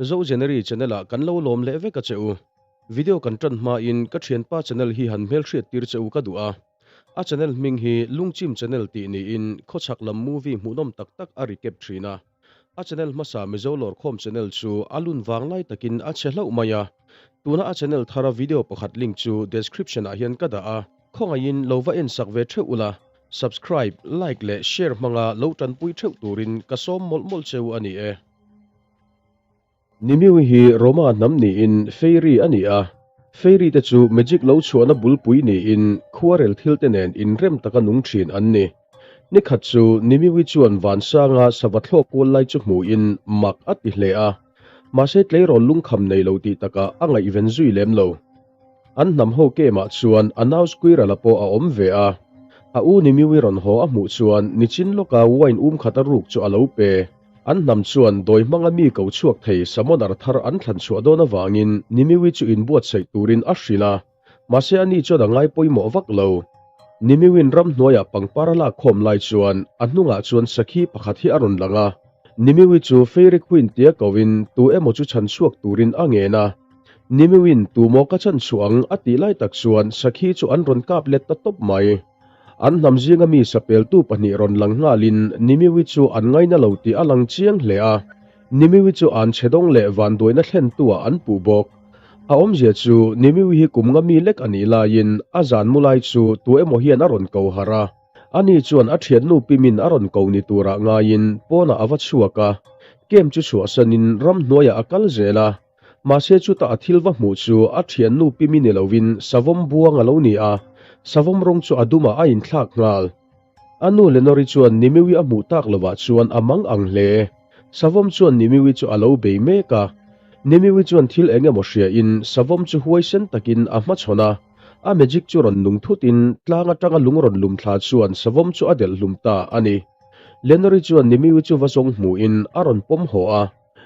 Zogenery channel ah kan lo lawm leh vek a che u. Video kan tan hma in ka thianpa channel hi han hmelhriat tir che u ka duh a. A channel hming hi Lungchim channel tih niin khawchhak lam movie hmuhnawm tak tak a recap thin a. A channel hmasa Mizo Lawrkhawm channel chu a lun vang lai takin a chhe hlauh mai a. Tuna a channel thara video pakhat link chu description ah hian ka dah a. Khawngaihin lo va ensak ve theuh ula, subscribe, like leh share hmanga lo tanpui theuh turin ka sawm mawlh mawlh cheu a ni e. Nimue hi Roma hnam niin Fairy a ni a, Fairy te chu magic lo chhuahna bulpui niin khuarel thil te nen inrem taka nung thin an ni. Nikhat chu Nimue chuan vansanga sava thlawk kual lai chu hmuhin mak a ti hle a, mahse tleirawl lungkham nei lo tih takah a ngaihven zui lem lo. An hnam ho kemah chuan a nau Squirrel-a pawh a awm ve a. A u Nimue rawn haw a hmuh chuan nichin lawka wine um khat a ruk chu a lo pe. An hnam chuan dawi hmanga mi ko chhuak thei summoner thar an thlan chhuah dawn avangin Nimue chu inbuatsaih turin a hrilh a. Mahse ani chuan a ngai pawimawh vak lo. Nimue-in ramhnuaiah pangpar a lak khawm lai chuan a hnungah chuan sakhi pakhat hi a rawn lang a. Nimue chu Fairy Queen tia koin tu emaw chu chhan chhuak turin a ngen a. Nimue-in tu maw ka chhan chhuah ang a tih lai tak chuan sakhi chu an rawn kap let ta tawp mai. An hnam zinga mi sapeltu pahnih rawn lang nghalin Nimue chu an ngaina lo tih a lang chiang hle a. Nimue chu an chhe dawng leh vanduaina thlentuah an puh bawk. A awmzia chu Nimue hi kum nga mi lek a nih laiin a zan mu lai chu tu emaw hian a rawn ko harh a. Ani chuan a thiannu Pimin a rawn ko ni turah ngaiin pawnah a va chhuak a, camp chu chhuahsanin ramhnuaiah a kal zel a. Mahse chuta a thil va hmuh chu a thiannu Pimi ni lovin savawm buang a lo ni a, savawm rawng chu a dumah a inthlak nghal. A nu Lenori chuan Nimiwi a hmuh tak lovah chuan a mang ang hle. Savawm chuan Nimiwi chu a lo bei mek a. Nimiwi chuan thil eng emaw hriain savawm chu huaisen takin a hmachhawn a. A magic chu rawn nung thutin tlang atanga lung rawn lum thla chuan savawm chu a delh hlum ta a ni. Lenori chuan Nimiwi chu va zawng hmuhin a rawn pawm haw a.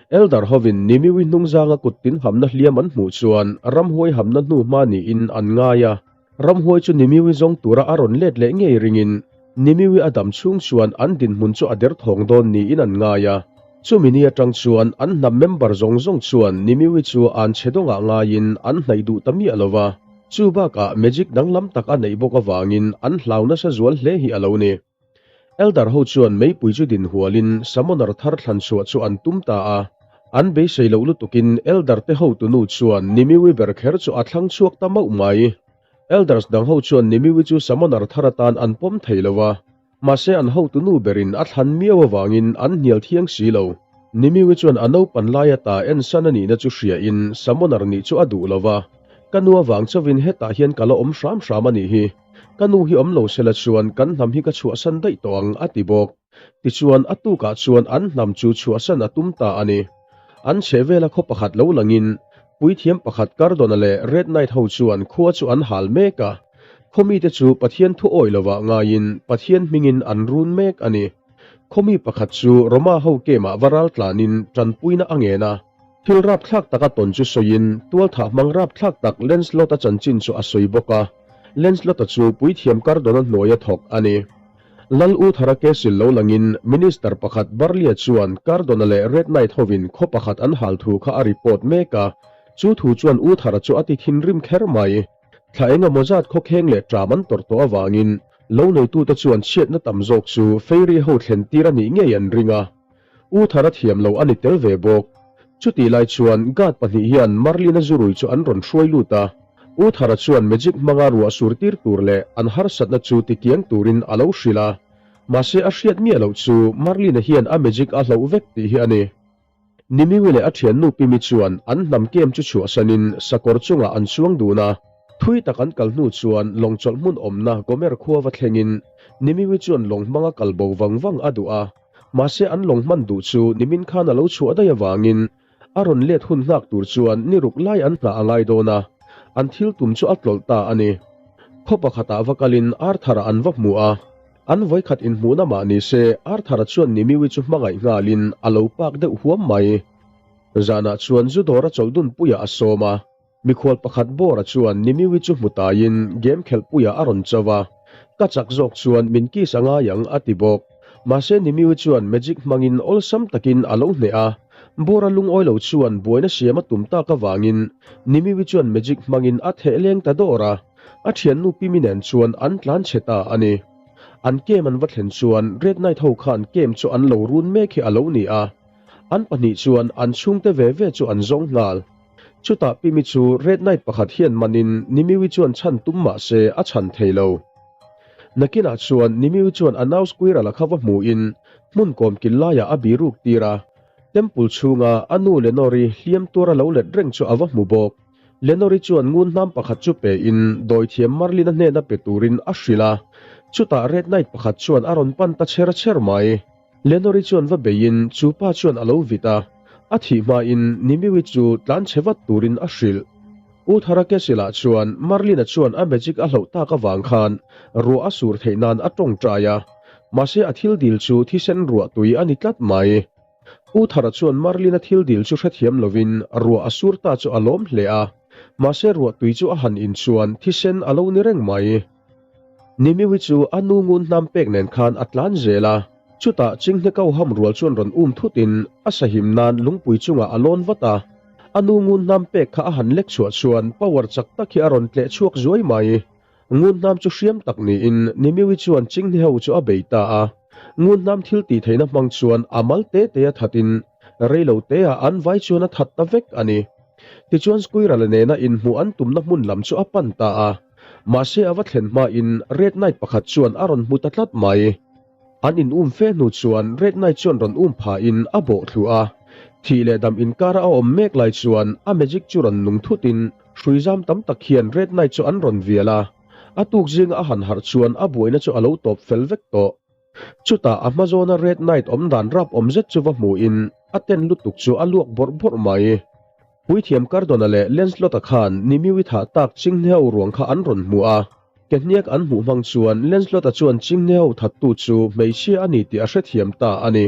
Elder hovin Nimiwi hnungzanga kut tin hamna hliam an hmuh chuan ramhuai hamna hnu hma niin an ngai a. Ramhuai chu Nimiwi zawng tura a rawn let leh ngei ringin Nimiwi a dam chhung chuan an dinhmun chu a derthawng dawn niin an ngai a. Chumi ni atang chuan an hnam member zawng zawng chuan Nimiwi chu an chhe dawngah ngaiin an hnaih duh ta miah lo va. Chu bakah magic danglam tak a neih bawk avangin an hlau nasa zual hle hi a lo ni. Elder ho chuan meipui chu din hualin summoner thar thlan chhuah chu an tum ta a. An beisei loh lutukin Elder te hotunu chuan Nimiwi ber kher chu a thlang chhuak ta mauh mai. Elders dang ho chuan Nimiwi chu summoner thar atan an pawm thei lo a, mahse an hotunu berin a thlan miau avangin an hnial thiang si lo. Nimiwi chuan a naupan lai ata ensan a nihna chu hriain summoner nih chu a duh lo va, Ka nu avang chauhin hetah hian ka la awm hram hram a nih hi. Ka nu hi awm lo sela chuan kan hnam hi ka chhuahsan daih tawh ang, a ti bawk. Tichuan, a tukah chuan an hnam chu chhuahsan a tum ta a ni. An chheh vela khaw pakhat lo langin, puithiam pakhat Cardona leh Red Knight ho chuan khua chu an hal mek a. Khaw mite chu Pathian thu awih lovah ngaiin Pathian hmingin an run mek a ni. Khaw mi pakhat chu Roma ho kemah va ral tlanin tanpuina a ngen a. Thil rapthlak taka tawn chu sawiin tualthah hmang rapthlak tak Lancelot-a chanchin chu a sawi bawk a. Lancelot-a chu puithiam Cardona hnuaia thawk a ni. Lal U Thara Kesil lo langin Minister pakhat Barlia chuan Cardona leh Red Knight hovin khaw pakhat an hal thu kha a report mek a. Chu thu chuan U Thara chu a ti thinrim kher mai. Thla engemaw zat khawkheng leh ṭam an tawrh tawh avangin lo neitute chuan chhiatna tam zawk chu Fairy ho thlen tir a nih ngei an ring a. U Thara thiam lo a ni tel ve bawk. Chutih lai chuan guard pahnih hian Merlin-a zurui chu an rawn hruai lut a. U Thara chuan magic hmanga ruah sur tir tur leh an harsatna chu tikiang turin a lo hrilh a. Mahse a hriat miah loh chu Merlin-a hian a magic a hloh vek tih hi a ni. Nimiwi leh a thiannu Pimi chuan an hnam kem chu chhuahsanin sakawr chungah an chuang dun a. Thui tak an kal hnu chuan lawng chawlh hmun awmna Gomer khua va thlengin Nimiwi chuan lawng hmanga kal bo vang vang a duh a. Mahse an lawng hman duh chu nimin khan a lo chhuah daih avangin a rawn let hun nghak tur chuan ni ruk lai an nghah a ngai dawn a, an thil tum chu a tlawlh ta a ni. Khaw pakhatah va kalin Arthur-a an va hmu a, an vawikhat inhmuhna mah ni se Arthur-a chuan Nimiwi chu hmangaih nghalin a lo pak deuh huam mai. Zanah chuan zu dawra chawlhdunpuiah a sawm a. Mikhual pakhat Bora chuan Nimiwi chu hmu taiin game khelhpuiah a rawn cho a, Ka chak zawk chuan min kiss a ngai ang a ti bawk. Mahse Nimiwi chuan magic hmangin awlsam takin a lo hneh a. Bora lungawi lo chuan buaina siam a tum tak avangin Nimiwi chuan magic hmangin a theh leng ta dawr a, a thiannu Pimi nen chuan an tlan chhe ta a ni. An camp an va thlen chuan Red Knight ho khan camp chu an lo run mek hi a lo ni a, an pahnih chuan an chhungte ve ve chu an zawng nghal. Chutah Pimi chu Red Knight pakhat hian manin Nimiwi chuan chhan tum mah se a chhan thei lo. Nakinah chuan Nimiwi chuan a nau Squirrel-a kha va hmuhin hmun kawmkil laiah a biruk tir a, Temple chhunga a nu Lenore-i hliam tuar a lo let reng chu a va hmu bawk. Lenore-i chuan ngun hnam pakhat chu pein dawithiam Merlin-a hnena pe turin a hrilh a, chutah Red Knight pakhat chuan a rawn pan ta chher chher mai. Lenore-i chuan va beiin chu pa chuan a lo vit a, a thih hmain Nimue chu tlan chhe vat turin a hrilh. U Thara Castle-ah chuan Merlin-a chuan a magic a hloh tak avang khan ruah a sur theih nan a tawngtai a, mahse a thil dil chu thisen ruah tui a ni tlat mai. U Thara chuan Merlin-a thil dil chu hrethiam lovin ruah a sur ta chu a lawm hle a, mahse ruah tui chu a han in chuan thisen a lo ni reng mai. Nimiwi chu a nu ngun hnam pek nen khan a tlan zel a, chutah chinghne ko ham rual chuan rawn um thutin a sahim nan lungpui chungah a lawn vat a. A nu ngun hnam pek kha a han lek chhuah chuan power chak tak hi a rawn tleh chhuak zuai mai. Ngun hnam chu hriam tak niin Nimiwi chuan chinghne ho chu a bei ta a. Ngun hnam thil tih theihna hmang chuan a mal te te a thatin rei lo te ah an vai chuan a that ta vek a ni. Tichuan Squirrel nena inhmuh an tumna hmun lam chu a pan ta a. Mahse a va thlen hmain Red Knight pakhat chuan a rawn hmu ta tlat mai. An in um fe hnu chuan Red Knight chuan rawn um phahin a bawh thlu a. Thih leh dam inkara a awm mek lai chuan a magic chu rawn nung thutin hrui zam tam tak hian Red Knight chu an rawn vial a. A tuk zinga a han harh chuan a buaina chu a lo tawp fel vek tawh. Chutah a hma zawna Red Knight awm dan rap awm zet chu va hmuhin a ten lutuk chu a luak bawrh bawrh mai. Puithiam Cardona leh Lancelot-a khan Nimiwi thah tak Chinghneho ruang kha an rawn hmu a. Ke hniak an hmuh hmang chuan Lancelot-a chuan Chinghneho thattu chu hmeichhia a ni tih a hrethiam ta a ni.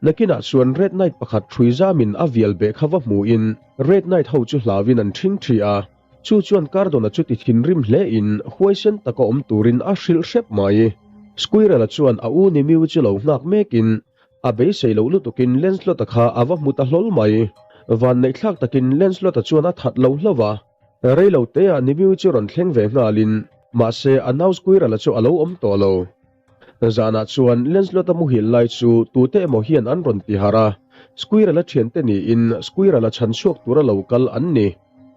Nakinah chuan Red Knight pakhat hrui zamin a vial beh kha va hmuhin Red Knight ho chu hlauin an ṭhing ṭhi a. Chu chuan Cardona chu ti thinrim hlein huaisen taka awm turin a hrilh hrep mai. Squirrel-a chuan a u Nimiwi chu lo nghak mekin A beisei loh lutukin Lancelot-a kha a va hmu ta hlawl mai. Vanneihthlak takin Lancelot-a chuan a that lo hlauh a. Rei lo teah Nimiu chu rawn thleng ve nghalin, mahse a nau Squirrel-a chu a lo awm tawh lo. Zanah chuan Lancelot-a muhil lai chu tute emaw hian an rawn ti harh a, Squirrel-a thiante niin Squirrel-a chhan chhuak tura lo kal an ni.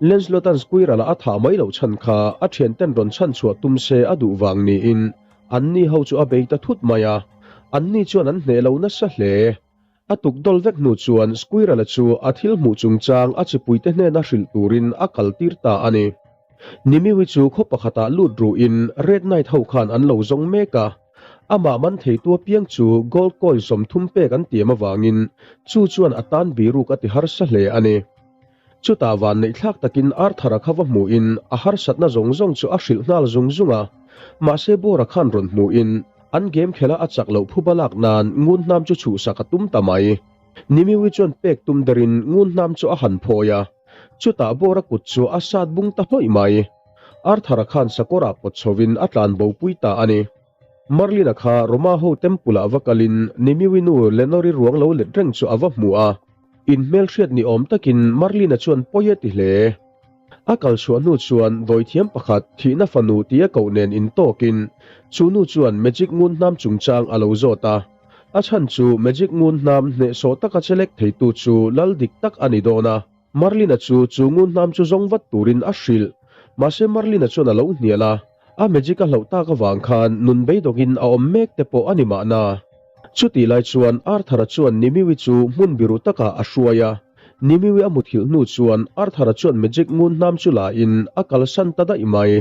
Lancelot-a'n Squirrel-a a thah mai loh chhan kha a thianten rawn chhan chhuah tum se a duh vang niin Anni ho chu a bei ta thut mai a, anni chuan an hneh lo nasa hle. A tuk dawl vek hnu chuan Squirrel-a chu a thil hmuh chungchang a chipuite hnena hrilh turin a kal tir ta a ni. Nimiwi chu khaw pakhatah lut ruhin Red Knight ho khan an lo zawng mek a, amah man theitu apiang chu gold coin 30 pek an tiam avangin chu chuan a tan biruk a ti harsa hle a ni. Chutah vanneihthlak takin Arthur-a kha va hmuhin a harsatna zawng zawng chu a hrilh nghal zung zung a. Mahse Bora khan rawn hmuhin an game khela a chak loh phuba lak nan ngun hnam chu chhuhsak a tum ta mai. Nimiwi chuan pek tum derin ngun hnam chu a han phawi a. Chutah Bora kut chu a sat bung ta hlawih mai. Arthur-a khan sakawrah pawt chhovin a tlan bopui ta a ni. Merlin-a kha Roma ho temple-ah va kalin Nimiwi nu Lenore-i ruang lo let reng chu a va hmu a. Inhmelhriat ni awm takin Merlin-a chuan pawi a ti hle. A kal chhuah hnu chuan dawithiam pakhat thihna fanu tia koh nen intawkin chu nu chuan Magic ngun hnam chungchang a lo zawt a. A chhan chu Magic ngun hnam hnehsawh taka chelek theitu chu lal dik tak a ni dawn a. Merlin-a chu chu ngun hnam chu zawng vat turin a hrilh. Mahse Merlin-a chuan a lo hnial a, a magic a hlauh tak avang khan nun beidawngin a awm mek te pawh a ni mahna. Chutih lai chuan Arthur-a chuan Nimiwi chu hmun biru takah a hruai a. Nimiwi a muthilh hnu chuan Arthur-a chuan magic ngun hnam chu la in a kalsan ta daih mai.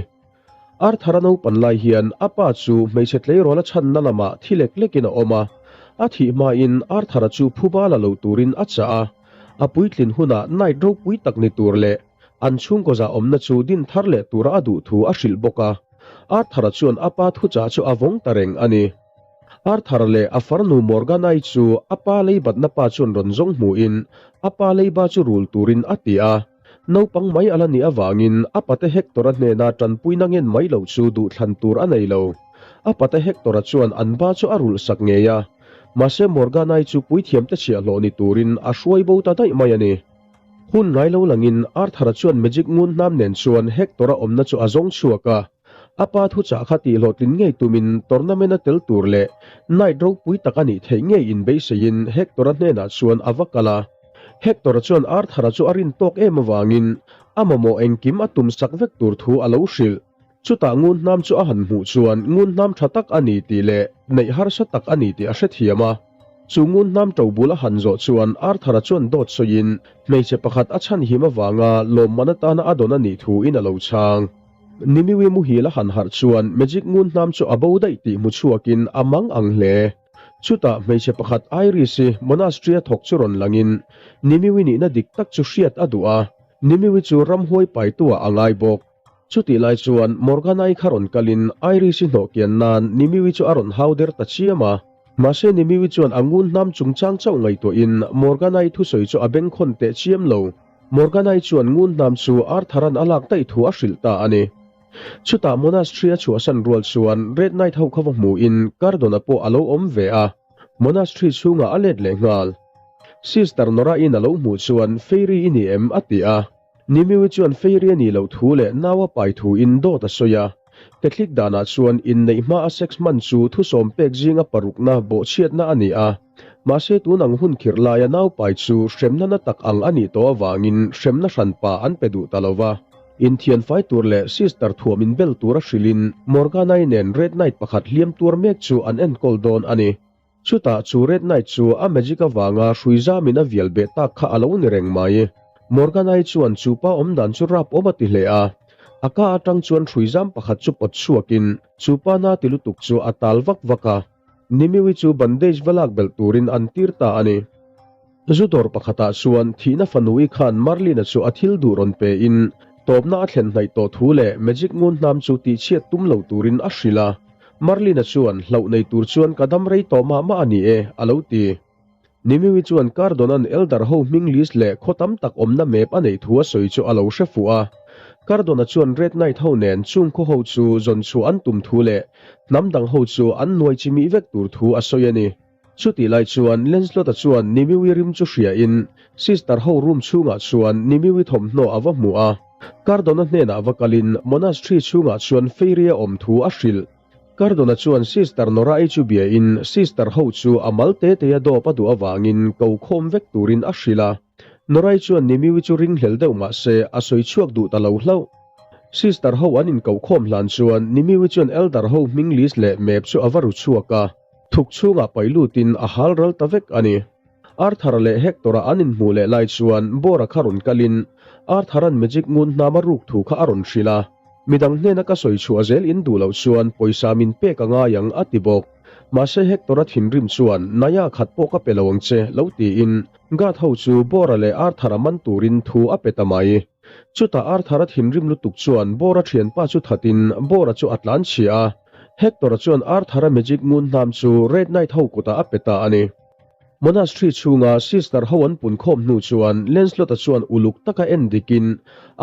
Arthur-a naupan lai hian a pa chu hmeichhe tleirawl a chhanna lamah thi lek lekin a awm a. A thih hmain Arthur-a chu phuba la lo turin a chah a. A puitlin hunah knight ropui tak ni tur leh an chhungkaw zah awmna chu din thar leh tura a duh thu a hrilh bawk a. Arthur-a chuan a pa thuchah chu a vawng ta reng a ni. Arthur leh a farnu Morgana-i chu a pa leibatna pa chuan rawn zawng hmuhin a pa leiba chu rul turin a ti a. Naupang mai a la nih avangin a pate Hector-a hnena tanpuina ngen mai loh chu duhthlan tur a nei lo. A pate Hector-a chuan an ba chu a rulhsak ngei a. Mahse Morgana-i chu puithiamte chhiahhlawh ni turin a hruai bo ta daih mai a ni. Hun ngai lo langin Arthur-a chuan magic ngun hnam nen chuan Hector-a awmna chu a zawng chhuak a. A pa thuchah kha tihhlawhtlin ngei tumin tournament-a tel tur leh knight ropui tak a nih theih ngei inbeiseiin Hector-a hnenah chuan a va kal a. Hector-a chuan Arthur-a chu a rin tawk em avangin a mamawh engkim a tum sak vek tur thu a lo hrilh. Chutah ngun hnam chu a han hmuh chuan ngun hnam tha tak a ni tih leh neih harsa tak a ni tih a hrethiam a. Chu ngun hnam to bul a han zawh chuan Arthur-a chuan dawt sawiin hmeichhe pakhat a chhanhim avanga lawmman atana a dawn a nih thuin a lo chhang. Nimiwi muhil a han harh chuan magic ngun hnam chu a bo daih tih hmu chhuakin a mang ang hle. Chutah hmeichhe pakhat Iris-i monastery-a thawk chu rawn langin Nimiwi nihna dik tak chu hriat a duh a, Nimiwi chu ramhuai paituah a ngai bawk. Chutih lai chuan Morgana-i kha rawn kalin Iris-i hnawh kian nan Nimiwi chu a rawn hau der ta chiam a. Mahse Nimiwi chuan a ngun hnam chungchang chauh ngaihtuahin Morgana-i thusawi chu a bengkhawn teh chiam lo. Morgana-i chuan ngun hnam chu Arthur-a'n a lak daih thu a hrilh ta a ni. Chutah monastery a chhuahsan rual chuan Red Knight ho kha va hmuhin Cardona pawh a lo awm ve a, monastery chhungah a let leh nghal. Sister Nora-in a lo hmuh chuan Fairy i ni em? a ti a. Nimiwi chuan Fairy a nih loh thu leh nau a pai thuin dawt a sawi a. Catholic danah chuan inneih hma a sex hman chu thusawm pek zinga parukna bawhchhiatna a ni a. Mahse tun ang hun khirh laia nau pai chu hremna na tak ang a nih tawh avangin hremna hranpa an pe duh ta lo va. Inthian fai tur leh sister thuam inbel tura hrilhin Morgana-i nen Red Knight pakhat hliam tuar mek chu an enkawl dawn a ni. Chutah chu Red Knight chu a magic avanga hrui zamin a vial beh tak kha a lo ni reng mai. Morgana-i chuan chu pa awm dan chu rap awm a ti hle a. A ka atang chuan hrui zam pakhat chu pawt chhuakin chu pa na ti lutuk chu a tal vak vak a. Nimiwi chu bandage va lak belh turin an tir ta a ni. Zu dawr pakhatah chuan thihna fanui khan Merlin-a chu a thil duh rawn pein tawpna a thlen hnaih tawh thu leh magic ngun hnam chu tihchhiat tum lo turin a hrilh a. Merlin-a chuan hlauh nei tur chuan ka dam rei tawh mah mah a ni e, a lo ti. Nimiwi chuan Cardon-a'n Elder ho hming list leh khaw tam tak awmna map a neih thu a sawi chu a lo hre fuh a. Cardon-a chuan Red Knight ho nen chung khaw ho chu zawn chhuah an tum thu leh hnam dang ho chu an nuai chimih vek tur thu a sawi a ni. Chutih lai chuan Lancelot-a chuan Nimiwi rim chu hriain Sister ho room chhungah chuan Nimiwi thawmhnaw a va hmu a. Cardon-a hnenah va kalin monastery chhungah chuan Fairy a awm thu a hrilh. Cardona chuan Sister Nora-i chu biain Sister ho chu a mal te te a dawp a duh avangin ko khawm vek turin a hrilh a. Nora-i chuan Nimiwi chu ringhlel deuh mah se a sawi chhuak duh ta lo hlauh. Sister ho an inkohkhawm hlan chuan Nimiwi chuan Elder ho hming list leh map chu a va ru chhuak a, thuk chhungah paih lutin a hal ral ta vek a ni. Arthur leh Hector-a an inhmuh leh lai chuan Bora kha rawn kalin Arthur-a'n magic ngun hnam a ruk thu kha a rawn hrilh a. Midang hnena ka sawi chhuah zel in duh loh chuan pawisa min pek a ngai ang a ti bawk. Mahse Hector-a thinrim chuan Naya khat pawh ka pe lo ang che lo tiin guard ho chu Bora leh Arthur-a man turin thu a pe ta mai. Chutah Arthur-a thinrim lutuk chuan Bora thianpa chu thatin Bora chu a tlan chhia a. Hector-a chuan Arthur-a magic ngun hnam chu Red Knight ho kutah a pe ta a ni. Monastery chhunga sister ho an pun khawm hnu chuan Lancelot-a chuan uluk taka en dikin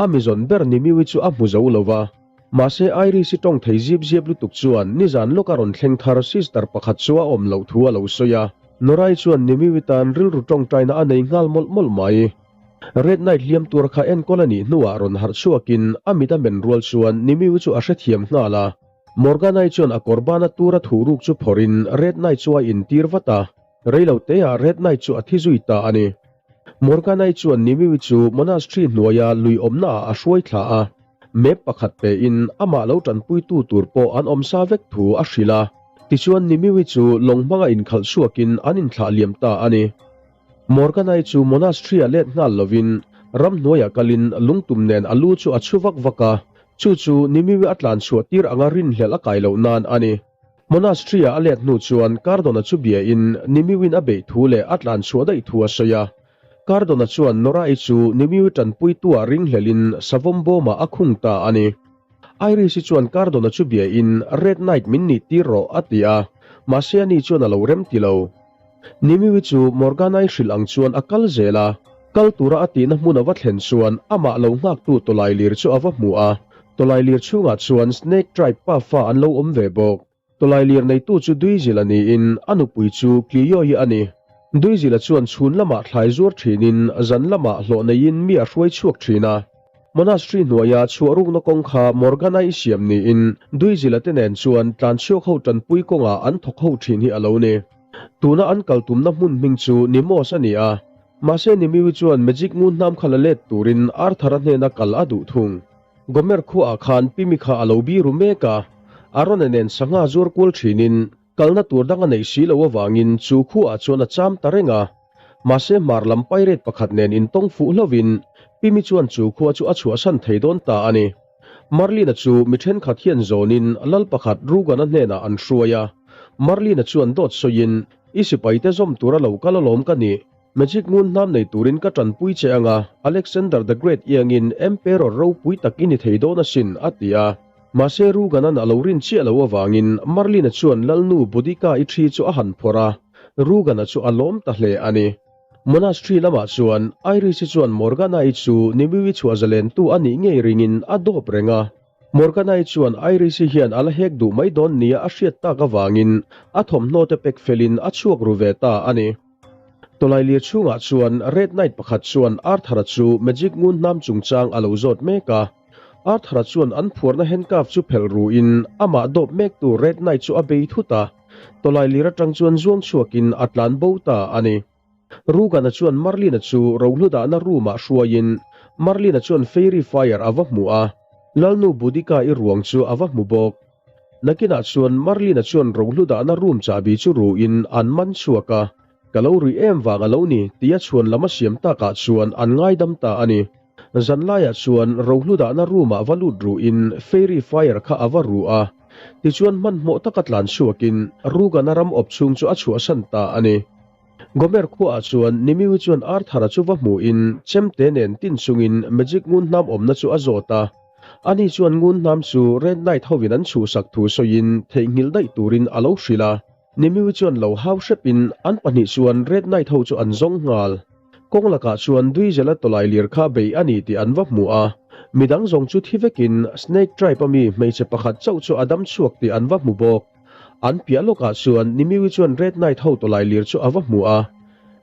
a mizawn ber Nimiwi chu a hmu zo lo va. Mahse Iris-i tawng thei zip zip lutuk chuan nizan lawka rawn thleng thar sister pakhat chu a awm loh thu a lo sawi a. Norai chuan Nimiwi tan rilru tawngtaina a nei nghal mawlh mawlh mai. Red Knight hliam tur kha enkawl a nih hnuah rawn harh chhuakin a mit a men rual chuan Nimiwi chu a hrethiam nghal a. Morgana-i chuan a kawr bana tura thuhruk chu phawrhin Red Knight chu a intir vat a, reilo teah Red Knight chu a thi zui ta a ni. Morgana-i chuan Nimiwi chu monastery hnuaia lui awmnaah a hruai thla a, map pakhat pein amah lo tanpuitu tur pawh an awm sa vek thu a hrilh a. Tichuan Nimiwi chu lawng hmanga inkhalh chhuakin an inthlah liam ta a ni. Morgana-i chu monastery-ah let nghal lovin ramhnuaiah kalin lungtum nen a lu chu a chhu vak vak a, Chu chu Nimiwi a tlan chhuah tir anga rinhlelh a kai loh nan a ni. Monastery-a a let hnu chuan Cardona chu biain Nimiwin a beih thu leh a tlan chhuah daih thu a sawi a. Cardona chuan Nora-i chu Nimiwi tanpuitu-ah ringhlelhin savawm bawmah a khung ta a ni. Iris-i chuan Cardona chu biain Red Knight min nih tir rawh a ti a, mahse ani chuan a lo rem ti lo. Nimiwi chu Morgana-i hrilh ang chuan a kal zel a, kal tura a tihna hmun a va thlen chuan amah lo nghaktu tawlailir chu a va hmu a, tawlailir chhungah chuan Snake Tribe pafa an lo awm ve bawk. Tawlailir neitu chu Duizila niin a nupui chu Clio-i a ni. Duizila chuan chhun lamah thlai zuar thinin zan lamah hlawh neiin mi a hruai chhuak thin a. Monastery hnuaia chhuah rukna kawng kha Morgana-i siam niin Duizila te nen chuan tlanchhuak ho tanpui kawngah an thawk ho thin hi a lo ni. Tuna an kal tumna hmun hming chu Nimos a ni a, mahse Nimiwi chuan Magic ngun hnam kha la let turin Arthur-a hnena kal a duh thung. Gomer khuaah khan Pimi kha a lo biru mek a, Arone nen sangha zuar kual thinin kalna tur dang a neih si loh avangin chu khuaah chuan a cham ta reng a. Mahse hmar lam pirate pakhat nen intawng fuh hlovin Pimi chuan chu khua chu a chhuahsan thei dawn ta a ni. Merlin-a chu mi thenkhat hian zawnin lal pakhat Rugan-a hnenah an hruai a. Merlin-a chuan dawt sawiin, I sipaite zawm tura lo kal alawm ka nih. Magic ngun hnam nei turin ka tanpui che anga, Alexander the Great iangin Emperor ropui tak i ni thei dawn asin, a ti a. Mahse Rugan-a'n a lo rin chiah lo avangin Merlin-a chuan Lalnu Boudica-i thi chu a han phawrh a, Rugan-a chu a lawm ta hle a ni. Monastery lamah chuan Iris-i chuan Morgana-i chu Nimue-i chhuah zalentu a nih ngei ringin a dawp reng a. Morgana-i chuan Iris-i hian a la hek duh mai dawn nia a hriat tak avangin a thawmhnaw te pek felin a chhuak ru ve ta a ni. Tawlailir chhungah chuan Red Knight pakhat chuan Arthur-a chu Magic ngun hnam chungchang a lo zawt mek a. Arthur-a chuan an phuarna handcuff chu phelh ruin amah dawp mektu Red Knight chu a bei thut a. Tawlailir atang chuan zuang chhuakin a tlan bo ta a ni. Rugan-a chuan Merlin-a chu rohlu dahna room-ah hruaiin Merlin-a chuan Fairy Fire a va hmu a, Lalnu Boudica-i ruang chu a va hmu bawk. Nakinah chuan Merlin-a chuan rohlu dahna room chahbi chu ruin an man chhuak a, Ka lo rui em vang a lo ni tia chhuan lam a siam takah chuan an ngaidam ta a ni. Zanlaiah chuan rohlu dahna room-ah va lut ruin Fairy Fire kha a va ru a, tichuan hmanhmawh taka tlan chhuakin Rugan-a ram awp chhung chu a chhuahsan ta a ni. Gomer khuaah chuan Nimue chuan Arthur-a chu va hmuhin chemte nen tin chungin Magic ngun hnam awmna chu a zawt a. Ani chuan ngun hnam chu Red Knight hovin an chhuhsak thu sawiin theihnghilh daih turin a lo hrilh a. Nimue chuan lo hau hrepin an pahnih chuan Red Knight ho chu an zawng nghal. Kawng lakah chuan Duizela tawlai lir kha bei a ni tih an va hmu a. Midang zawng chu thi vekin Snake Tribe a mi hmeichhe pakhat chauh chu a dam chhuak tih an va hmu bawk. An piah lawkah chuan Nimue chuan Red Knight ho tawlai lir chu a va hmu a.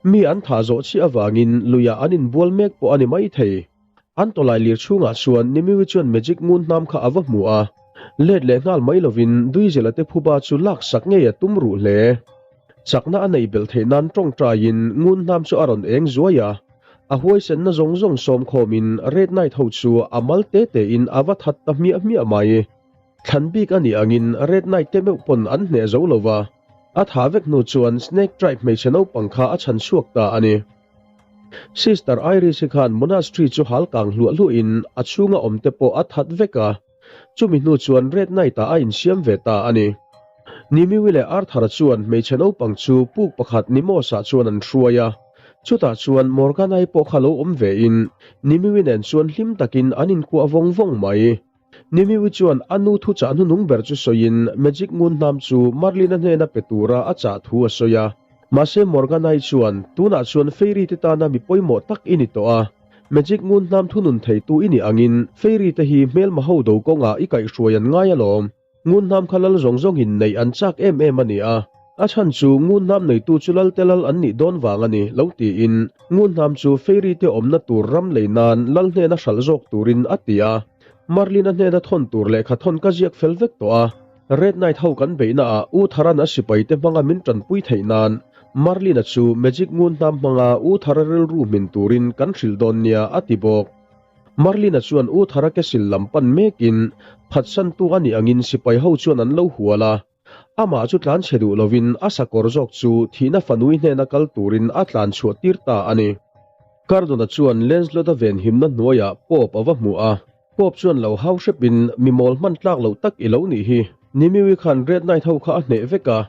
Mi an thah zawh chiah avangin luiah an inbual mek pawh a ni maithei. An tawlai lir chhungah chuan Nimue chuan Magic ngun hnam kha a va hmu a. Let leh nghal mai lovin Duizela te phuba chu lak sak ngei a tum ruh hle. Chakna a neih belh theih nan tawngtaiin ngun hnam chu a rawn eng zuai a. A huaisenna zawng zawng sawm khawmin Red Knight ho chu a mal te tein a va that ta hmiah hmiah mai. Thlan bik a nih angin Red Knight te meuh pawn an hneh zo lo va, a thah vek hnu chuan Snake Tribe hmeichhe naupang kha a chhan chhuak ta a ni. Sister Iris hi khan monastery chu hal kang hluah hluahin a chhunga awm te pawh a that vek a, chumi hnu chuan Red Knight ah a insiam ve ta a ni. Nimue leh Arthur-a chuan hmeichhe naupang chu puk pakhat Nimos-ah chuan an hruai a, chutah chuan Morgana-i pawh kha lo awm vein Nimue nen chuan hlim takin an inkuah vawng vawng mai. Nimue chuan a nu thuchah hnunung ber chu sawiin Magic ngun hnam chu Merlin-a hnena pe tura a chah thu a sawi a. Mahse Morgana-i chuan, Tunah chuan Fairy te tana mi pawimawh tak i ni tawh a. Magic ngun hnam thunun theitu i nih angin Fairy te hi hmelma ho do kawngah i kaihhruai an ngai alawm. Ngun hnam kha lal zawng zawngin neih an chak em em a ni a. A chhan chu ngun hnam neitu chu lal te lal an nih dawn vang a ni, lo tiin ngun hnam chu Fairy te awmna tur ram lei nan lal hnena hralh zawk turin a ti a. Merlin-a hnena thawn tur lehkha thawn ka ziak fel vek tawh a. Red Knight ho kan beihna ah U Tharan a sipaite hmanga min tanpui theih nan Merlin-a chu Magic ngun hnam hmanga U Thara rilru hmin turin kan hrilh dawn nia a ti bawk. Merlin-a chuan U Thara kesil lam pan mekin phatsantu a nih angin sipai ho chuan an lo hual a. Amah chu tlan chhe duh lovin a sakawr zawk chu thihna fanui hnena kal turin a tlan chhuah tir ta a ni. Cardona chuan Lancelot-a venhimna hnuaiah Pope a va hmu a. Pope chuan lo hau hrepin mi mawl hman tlak loh tak i lo nih hi. Nimue khan Red Knight ho kha a hneh vek a.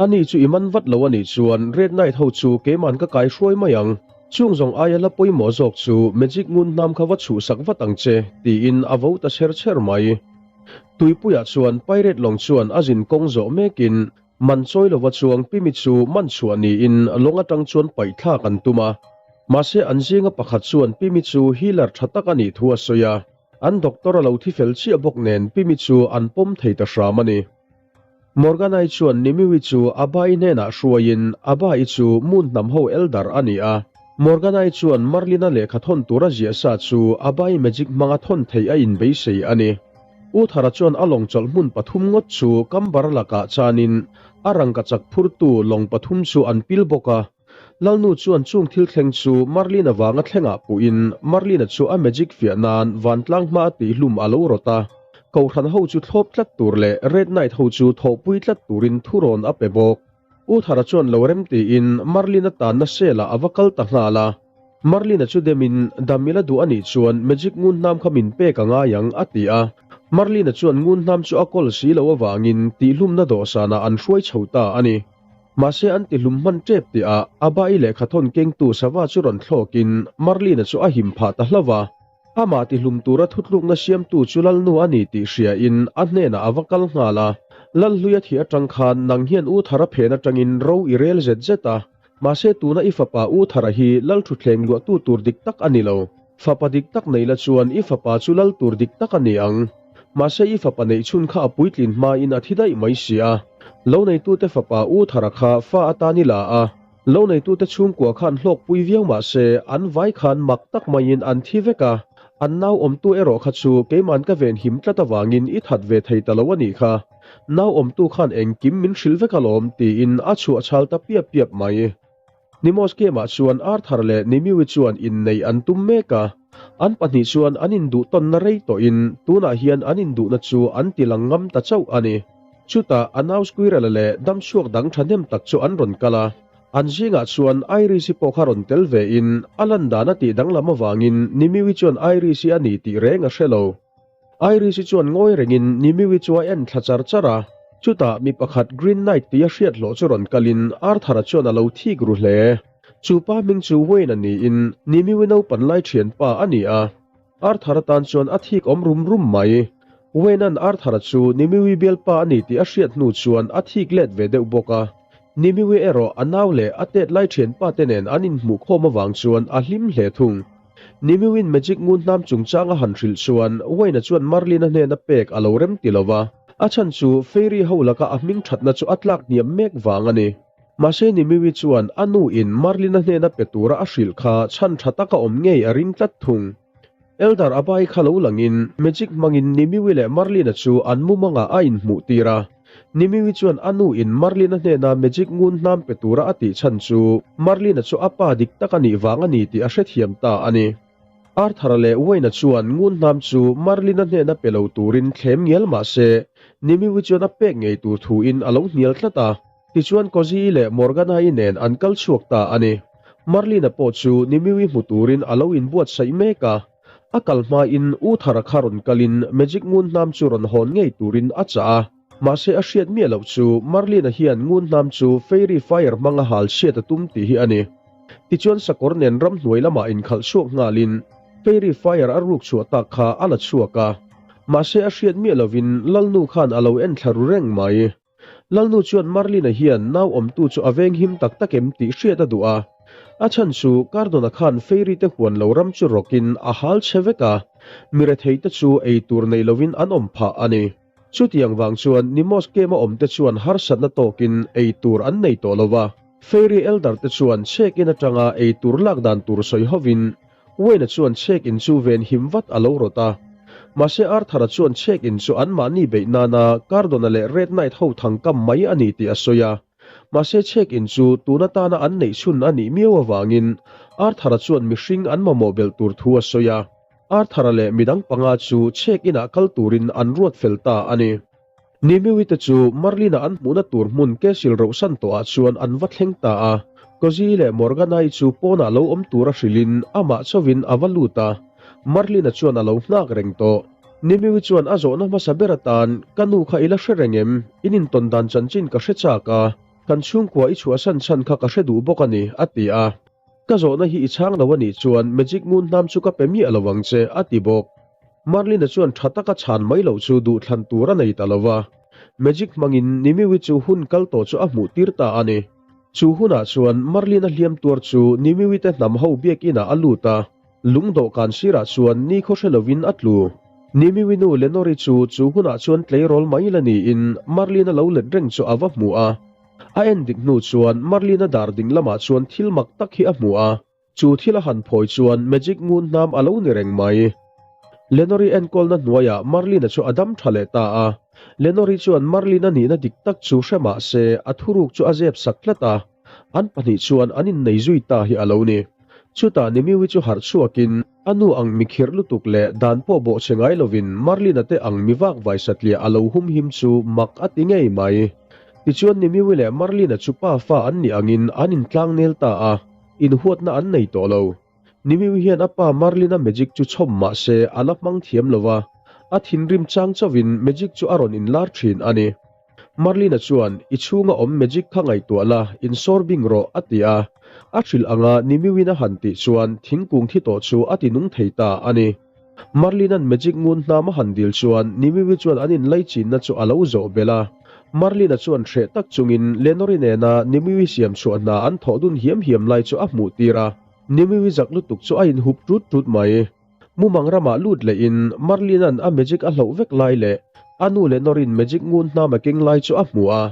Ani chu i man vat lo a nih chuan Red Knight ho chu keiman ka kai hruai mai ang. Chung zawng aia la pawimawh zawk chu Magic ngun hnam kha va chhuhsak vat ang che, tiin a vo ta chher chher mai. Tuipuiah chuan Pirate lawng chuan a zin kawng zawh mekin man chawi lova chuang Pimi chu man chhuah niin lawng atang chuan paih thlak an tum a. Mahse an zinga pakhat chuan Pimi chu healer tha tak a nih thu a sawi a. An doctor a lo thi fel chiah bawk nen Pimi chu an pawm thei ta hram a ni. Morgan-i chuan Nimue chu Abba-i hnenah hruaiin Abba-i chu Moon hnam ho elder a ni a. Morgan-i chuan Merlin-a lehkha thawn tura ziah sa chu Abba-i magic hmanga thawn theih a inbeisei a ni. Uthara chuan a lawng chawlh hmun pathum ngawt chu Kambar lakah chanin a rangkachak phurtu lawng pathum chu an pil bawk a. Lalnu chuan chung thil thleng chu Merlin-a vanga thlengah puhin Merlin-a chu a magic fiah nan vantlang hma a tihhlum a lo rawt a. Kohhran ho chu thlawp tlat tur leh Red Knight ho chu thawhpui tlat turin thurawn a pe bawk. Uthara chuan lo rem tiin Merlin-a tanna cell-ah a va kal ta nghal a. Merlin-a chu demin, Dam ila duh a nih chuan magic ngun hnam kha min pek a ngai ang, a ti a. Merlin-a chuan ngun hnam chu a kawl si lo avangin tihhlumna dawhsanah an hruai chho ta a ni. Mahse an tihlum hman tep tihah Abba-i lehkha thawn kengtu sava chu rawn thlawkin Merlin-a chu a him phah ta hlauh a. Amah tihlum tura thutlukna siamtu chu Lalnu a ni tih hriain a hnenah a va kal nghal a. Lalhluia thih atang khan nang hian U Thara phen atangin ro i rel zet zet a. Mahse tuna i fapa U Thara hi Lal thutthleng luahtu tur dik tak a ni lo. Fapa dik tak nei la chuan i fapa chu Lal tur dik tak a ni ang. Mahse i fapa neih chhun kha a puitlin hmain a thi daih mai si a. Lo neitute fapa U Thara kha fa atan i la a. Lo neitute chhungkua khan hlawkpui viau mah se an vai khan mak tak maiin an thi vek a. An nau awmtu erawh kha chu keiman ka venhim tlat avangin i that ve thei ta lo a nih kha. Nau awmtu khan engkim min hrilh vek alawm tiin a chhuah chhal ta piap piap mai. Nimos Game-ah chuan Arthur leh Nimue chuan inneih an tum mek a. An pahnih chuan an induh tawnna rei tawhin tunah hian an induhna chu an ti lang ngam ta chauh a ni. Chutah a nau Squirrel-a leh damchhuak dang thahnem tak chu an rawn kal a. An zingah chuan Iris-i pawh kha rawn tel vein a lan dan a tih danglam avangin Nimue chuan Iris-i a ni tih reng a hre lo. Iris-i chuan ngawi rengin Nimue chu a en thla char char a. Chutah mi pakhat Green Knight tia hriat hlawh chu rawn kalin Arthur-a chuan a lo thik ru hle. Chu pa hming chu Wayne-a niin Nimue naupan lai thianpa a ni a. Arthur-a tan chuan a thik awm rum rum mai. Wayne-a'n Arthur-a chu Nimue bialpa a ni tih a hriat hnu chuan a thik let ve deuh bawk a. Nimue erawh a nau leh a tet lai thianpa te nen an inhmuh khawm avang chuan a hlim hle thung. Nimue-in magic ngun hnam chungchang a han hrilh chuan Wayne-a chuan Merlin-a hnena pek a lo rem ti lo va, a chhan chu Fairy ho laka a hming thatna chu a tlak hniam mek vang a ni. Mahse Nimue chuan a nu-in Merlin-a hnena pe tura a hrilh kha chhan tha taka awm ngei a ring tlat thung. Elder Abai kha lo langin magic hmangin Nimue leh Merlin-a chu an mumangah a inhmuh tir a. Nimue chuan a nu in Merlin-a hnena magic ngun hnam pe tura a tih chhan chu Merlin-a chu a pa dik tak a nih vang a ni tih a hrethiam ta a ni. Arthur-a leh Wayne-a chuan ngun hnam chu Merlin-a hnena pe lo turin thlem ngial mah se Nimue chuan a pek ngei tur thuin a lo hnial tlat a. Tichuan Cozy-i leh Morgana-i nen an kal chhuak ta a ni. Merlin-a pawh chu Nimue hmu turin a lo inbuatsaih mek a. A kal hmain U Thara kha rawn kalin Magic ngun hnam chu rawn hawn ngei turin a chah a. Mahse a hriat miah loh chu Merlin-a hian ngun hnam chu Fairy Fire hmanga hal chhiat a tum tih hi a ni. Tichuan sakawr nen ramhnuai lamah inkhalh chhuak nghalin Fairy Fire a ruk chhuah tak kha a la chhuak a. Mahse a hriat miah lovin Lalnu khan a lo enthla ru reng mai. Lalnu chuan Merlin-a hian nau awmtu chu a veng him tak tak em tih hriat a duh a. A chhan chu Cardona khan Fairy te huan lo ram chu rawkin a hal chhe vek a, mi rethei te chu ei tur nei lovin an awm phah a ni. Chutiang vang chuan Nimos Game-a awm te chuan harsatna tawkin ei tur an nei tawh lo va. Fairy Elder te chuan chhek in atanga ei tur lak dan tur sawi hovin Wayne-a chuan chhek in chu ven him vat a lo rawt a. Mahse Arthur-a chuan chhek in chu anmahni beih nana Cardona leh Red Knight ho thang kam mai a ni tih a sawi a. Mahse chhek in chu tun atana an neih chhun a nih miau avangin Arthur-a chuan mihring an mamawh belh tur thu a sawi a. Arthur-a leh midang panga chu chhek inah kal turin an ruat fel ta a ni. Nimue te chu Merlin-a an hmuhna tur hmun Castle rohsan tawhah chuan an va thleng ta a. Cozy leh Morgana-i chu pawnah lo awm tura hrilhin amah chauhin a va lut a. Merlin-a chuan a lo nghak reng tawh. Nimue chuan a zawhna hmasa ber atan, Ka nu kha i la hre reng em? In intawn dan chanchin ka hre chak a, kan chhungkua i chhuahsan chhan kha ka hre duh bawk a ni, a ti a. Ka zawhna hi i chhang lo a nih chuan magic ngun hnam chu ka pe miah lo ang che, a ti bawk. Merlin-a chuan tha taka chhan mai loh chu duhthlan tur a nei ta lo va. Magic hmangin Nimue chu hun kal tawh chu a hmuh tir ta a ni. Chu hunah chuan Merlin-a hliam tuar chu Nimue te hnam ho biakinah a lut a, lung dawhkan sirah chuan ni khaw hre lovin a tlu. Nimue nu Lenore-i chu chu hunah chuan tleirawl mai la niin Merlin-a lo let reng chu a va hmu a. A en dik hnu chuan Merlin-a dar ding lamah chuan thil mak tak hi a hmu a. Chu thil a han phawi chuan magic ngun hnam a lo ni reng mai. Lenore-i enkawlna hnuaiah Merlin-a chu a dam tha leh ta a. Lenore-i chuan Merlin-a nihna dik tak chu hre mah se a thuruk chu a zep sak tlat a. An pahnih chuan an innei zui ta hi a lo ni. Chutah Nimue chu harh chhuakin a nu ang mi khirh lutuk leh dan pawh bawh che ngai lovin Merlin-a te ang mi vak vai satliah a lo humhim chu mak a ti ngei mai. Tichuan Nimue leh Merlin-a chu pa fa an nih angin an intlangnel ta a, inhuatna an nei tawh lo. Nimue hian a pa Merlin-a magic chu chhawm mah se a la hmang thiam lo va, a thinrim chang chauhin magic chu a rawn inlar thin a ni. Merlin-a chuan, I chhunga awm magic kha ngaihtuah la, insawr bing rawh, a ti a. A hrilh anga Nimue-in a han tih chuan thingkung thi tawh chu a ti nung thei ta a ni. Merlin-a'n magic ngun hnam a han dil chuan Nimue chuan an inlaichinna chu a lo zawh belh a. Merlin-a chuan hreh tak chungin Lenore-i nena Nimue siam chhuah hna an thawh dun hiam hiam lai chu a hmuh tir a. Nimue zak lutuk chu a inhup tut tut mai. Mumang ramah lut lehin Merlin-a'n a magic a hloh vek lai leh a nu Lenore-i'n magic ngun hnam a keng lai chu a hmu a.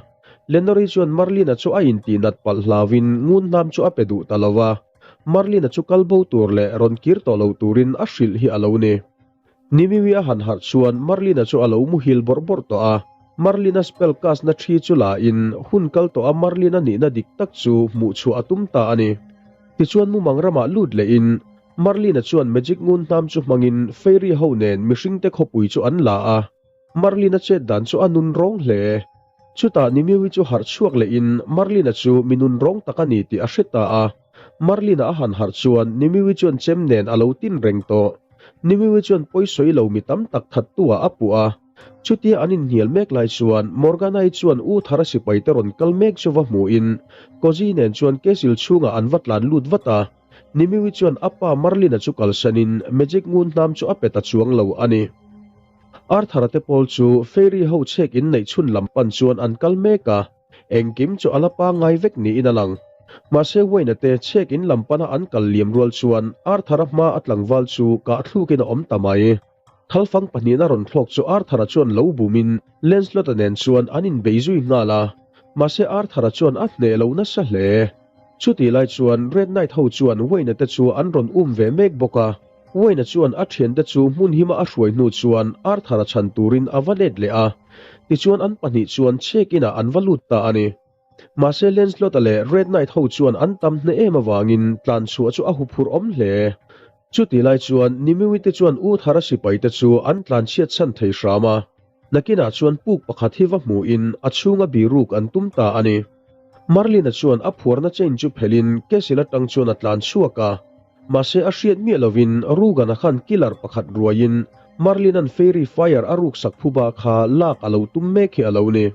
Lenore-i chuan Merlin-a chu a intihnat palh hlauin ngun hnam chu a pe duh ta lo va. Merlin-a chu kal bo tur leh rawn kir tawh lo turin a hrilh hi a lo ni. Nimue a han harh chuan Merlin-a chu a lo muhil bawrh bawrh tawh a. Merlin-a spell cast na thi chu la in hun kal tawh a Merlin-a nihna dik tak chu hmuh chhuah a tum ta a ni. Tichuan mumang ramah lut lehin Merlin-a chuan magic ngun hnam chu hmangin fairy ho nen mihringte khawpui chu an la a. Merlin-a chet dan chu a nun rawng hle. Chutah Nimue chu harh chhuak lehin Merlin-a chu mi nun rawng tak a ni tih a hre ta a. Merlin-a a han harh chuan Nimue chuan chem nen a lo tin reng tawh. Nimue chuan pawisawi lo mi tam tak thattu-ah a puh a. Chutia an inhnial mek lai chuan Morgana-i chuan U Thara sipaite rawn kal mek chu va hmuhin Kozi nen chuan Kesil chhungah an va tlan lut vat a. Nimue chuan a pa Merlin-a chu kalsanin magic ngun hnam chu a pe ta chuang lo a ni. Arthur-a te pawl chu Fairy ho chhek inneih chhun lam pan chuan an kal mek a, engkim chu a la pangngai vek niin a lang. Mahse Wayne-a te chhek in lam pana an kal liam rual chuan Arthur-a hma a tlangval chu kah thlukin a awm ta mai. Thalfang pahnihna rawn thlawk chu Arthur-a chuan lo bumin Lancelot-a nen chuan an inbei zui nghal a, mahse Arthur-a chuan a hneh lo nasa hle. Chutih lai chuan Red Knight ho chuan Wayne-a te chu an rawn um ve mek bawk a. Wayne-a chuan a thiante chu hmun hima a hruai hnu chuan Arthur-a chhan turin a va let leh a, tichuan an pahnih chuan check in-ah an va lut ta a ni. Mahse Lancelot-a leh Red Knight ho chuan an tam hneh em avangin tlan chhuah chu a huphurh awm hle. Chutih lai chuan Nimue te chuan U Thara sipai te chu an tlan chhiat chhan thei hram a, nakinah chuan puk pakhat hi va hmuhin a chhunga biruk an tum ta a ni. Merlin-a chuan a phuarna chain chu phelhin Castle atang chuan a tlan chhuak a, mahse a hriat miah lovin Rugan-a khan killer pakhat ruaiin Merlin-a'n Fairy Fire a ruksak phuba kha lak a lo tum mek hi a lo ni.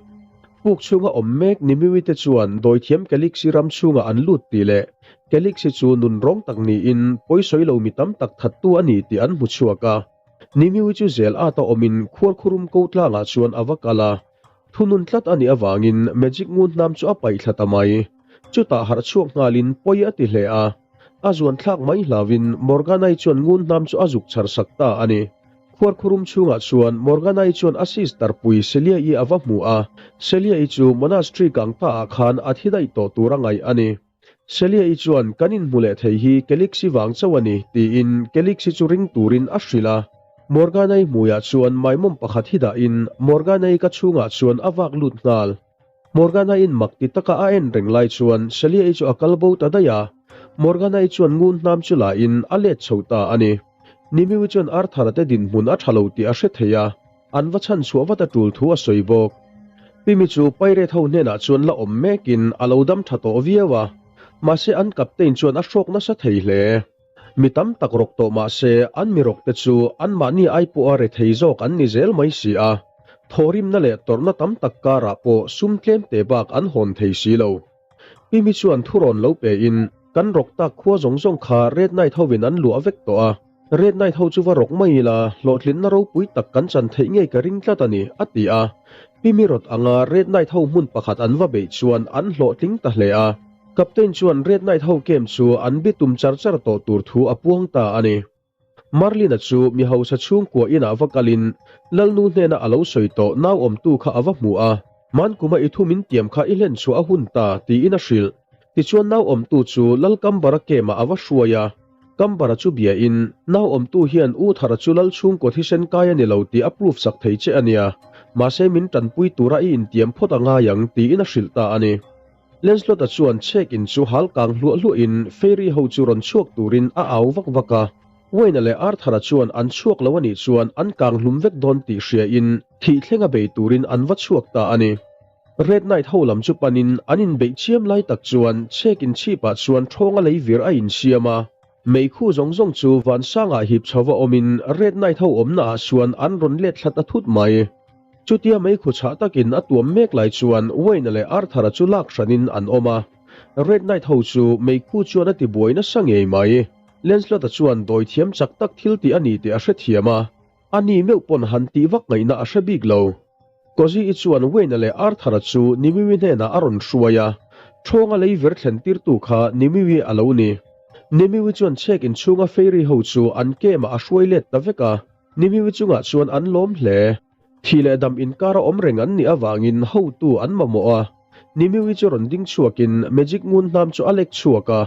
Puk chhunga awm mek Nimue te chuan dawithiam Calix-i ram chhungah an lut tih leh Calix-i chu nun rawng tak niin pawisawi lo mi tam tak thattu a ni tih an hmu chhuak a. Nimue chu zel at a awmin khuarkhurum ko tlangah chuan a va kal a. Thunun tlat a nih avangin magic ngun hnam chu a paih thla ta mai. Chutah harh chhuak nghalin pawi a ti hle a. A zuan thlak mai hlauin Morgana-i chuan ngun hnam chu a zuk chhar sak ta a ni. Khuarkhurum chhungah chuan Morgana-i chuan a sister pui Celia-i a va hmu a. Celia-i chu monastery kang ta ah khan a thi daih tawh tur a ngaih a ni. Celia-i chuan kan inhmu leh thei hi Calix-i vang chauh a ni tiin Calix-i chu ring turin a hrilh a. Morgana-i hmuiah chuan maimawm pakhat hi dahin Morgana-i ka chhungah chuan a vak lut nghal. Morgana-in mak ti taka a en reng lai chuan Celia-i chu a kal bo ta daih a. Morgana-i chuan ngun hnam chu lahin a let chho ta a ni. Nimue chuan Arthur-a te dinhmun a tha lo tih a hre thei a, an va chhan chhuah vat a tul thu a sawi bawk. Pimi chu Pirate ho hnenah chuan la awm mekin a lo dam tha tawh viau a, mahse an captain chuan a hrawk nasa thei hle. Mi tam tak rawk tawh mah se an mi rawk te chu anmahni ai pawha rethei zawk an ni zel mai si a, thawhrimna leh tawrhna tam tak karah pawh sum tlem te bak an hawn thei si lo. Pimi chuan thurawn lo pe in kan rawk tak khua zawng zawng kha Red Knight hovin an luah vek tawh a, Red Knight ho chu va rawk mai ila hlawhtlinna ropui tak kan chan theih ngei ka ring tlat a ni, a ti a. Pimi rawt anga Red Knight ho hmun pakhat an va beih chuan an hlawhtling ta hle a. Captain chuan Red Knight ho camp chu an bitum char char tawh tur thu a puang ta a ni. Merlin-a chu mi hausa chhungkua inah va kalin Lalnu hnena a lo sawi tawh nau awmtu kha a va hmu a, Mankuma i thu min tiam kha i hlen chhuah a hun ta, tiin a hrilh. Tichuan nau awmtu chu Lal Kambara kemah a va hruai a. Kambara chu biain, Nau awmtu hian U Thara chu Lal chhungkaw thisen kai a ni lo tih a proof sak thei che a nia, mahse min tanpui tura i intiam phawt a ngai ang, tiin a hrilh ta a ni. Lancelot-a chuan chhek in chu hal kang hluah hluahin Fairy ho chu rawn chhuak turin a au vak vak a. Wayne-a leh Arthur-a chuan an chhuak lo a nih chuan an kang hlum vek dawn tih hriain thih thlenga bei turin an va chhuak ta a ni. Red Knight ho lam chu panin an inbeih chiam lai tak chuan chhek in chhipah chuan ṭhawnga lei vir a insiam a. Meikhu zawng zawng chu vansangah hip chhova awmin Red Knight ho awmnaah chuan an rawn let thla ta thut mai. Chutia meikhu chhah takin a tuam mek lai chuan Wayne-a leh Arthur-a chu lak hranin an awm a. Red Knight ho chu meikhu chuan a tibuai nasa ngei mai. Lancelot-a chuan dawi thiam chak tak thil tih a ni tih a hrethiam a, a ni meuh pawn han tih vak ngaihna a hre bik lo. Cozy-i chuan Wayne-a leh Arthur-a chu Nimue hnenah a rawn hruai a, ṭhawnga lei vir thlen tirtu kha Nimue a lo ni. Nimue chuan chhek inchhunga fairy ho chu an camp-ah a hruai let ta vek a, Nimue chungah chuan an lawm hle. Thih leh dam inkara awm reng an nih avangin hotu an mamawh a, Nimue chu rawn ding chhuakin magic ngun hnam chu a lek chhuak a,